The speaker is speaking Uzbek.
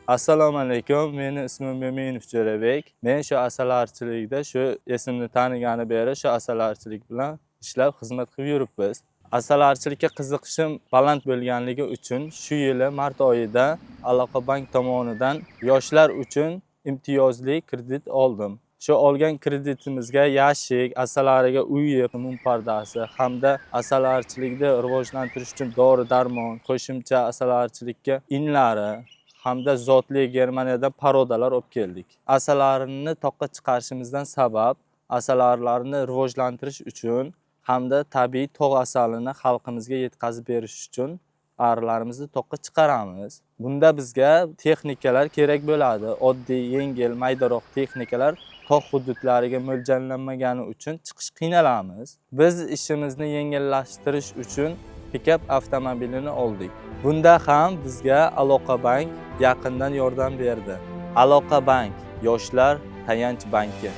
Assalomu alaykum, meni ismim Mo'minov Jo'rabek. Men shu asalarichilikda, shu esimni tanigani beri shu asalarichilik bilan ishlab, xizmat qilib yuribmiz. Asalarichilikka qiziqishim baland bo'lganligi uchun shu yili mart oyida Aloqa bank tomonidan yoshlar uchun imtiyozli kredit oldim. Shu olgan kreditimizga yashik, asalariga uy mum pardasi hamda asalarichilikni rivojlantirish uchun dori darmon, qo'shimcha asalarichilikka inlari hamda zotli Germaniyadan порода lar olib keldik. Asalarini toqqa chiqarishimizdan sabab asalarilarni rivojlantirish uchun hamda tabiiy tog' asalini xalqimizga yetkazib berish uchun arilarimizni toqqa chiqaramiz. Bunda bizga texnikalar kerak bo'ladi. Oddiy, yengil, maydaroq texnikalar tog' hududlariga mo'ljallanmagani uchun chiqish qiynalamiz. Biz ishimizni yengillashtirish uchun pikap avtomobilini oldik. Bunda ham bizga Aloqa bank yaqindan yordam berdi. Aloqa bank, yoshlar tayanch banki.